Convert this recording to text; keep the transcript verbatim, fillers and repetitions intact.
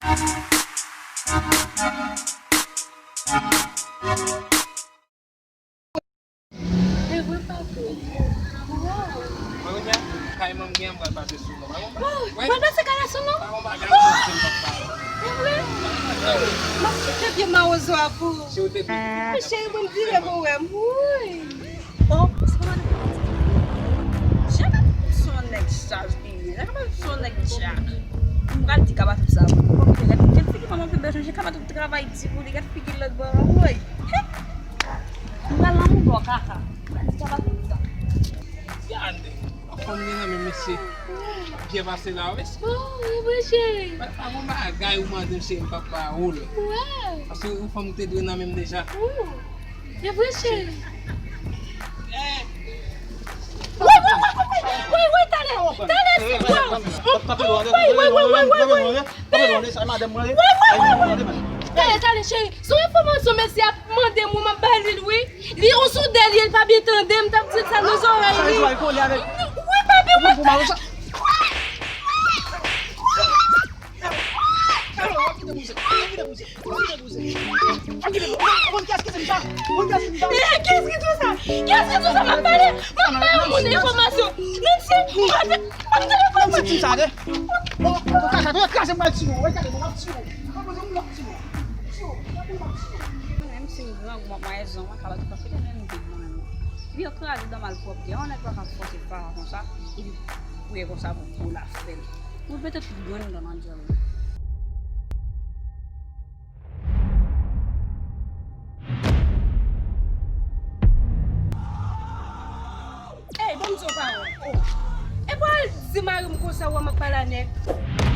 E vre, papi. Wow. Mwen, Ronya, kay manmi an, m pral pase sou nou. Mwen, mwen, pral pase kay la sou nou? Pa yon bagay, mwen, m ap pale. E vre? M ap kite vye mawozo a pou ou. Si w te vle. Cheri, mwen vire pou wè m. Wi. Oh, se pa madanm Kabatou. Jan Kabatou se yon nèg chaj li ye. Jan Kabatou se yon nèg dyak. M pral di Kabatou sa. Gad, gad figi manman pi bèl chanje. Kabatou travay di pou li. Gad figi lòt bò a. Woy. M pral nan mouvman kaka. M pral di Kabatou sa. Gade. Fanm gen nan men mesye. Byen pase la, wi. Oh, wi, wi, cheri. Pa, pa gon bagay ou mande m, cheri, m p ap ba ou l. Wi. Paske yon fanm te dwe nan men m deja. Wi. E vre, cheri. Wi, wi, wi, talè, talè, wi, wi, wi, wi, wi. Talè, talè, cheri. Se yon enfòmasyon mesye ap mande m, wi, m ap ba li l, wi. Li yon soudè li ye, li pa byen tande m, t ap di l sa nan zòrèy li. Wi, papi, wi. Eh, kiyès ki di w sa? Kiyès ki di w sa? M ap pale, m ap bay yon moun enfòmasyon. Nancy, m ap, m ap telefòn mwen. Nancy, ti sa de. Ou ka sa, ou kraze m, mwen ti ou. Ou ka de, mwen ti ou. Mwen poze moun, mwen ti ou. Ti ou, mwen ti ou. Menm si m grangou, mwen, mwen, zon, mwen, ka pa tout paske te menm vin mwen menm. Li yo kraze dan malpwòpte. Yon nèg pa ka fòse pa konsa, epi pou ye konsa pou, pou la fè l. Mwen pete tout grenn dan nan djòl. Ey, ban m di w pawòl. E pa al di mari m konsa, wè m ap pale a nèg.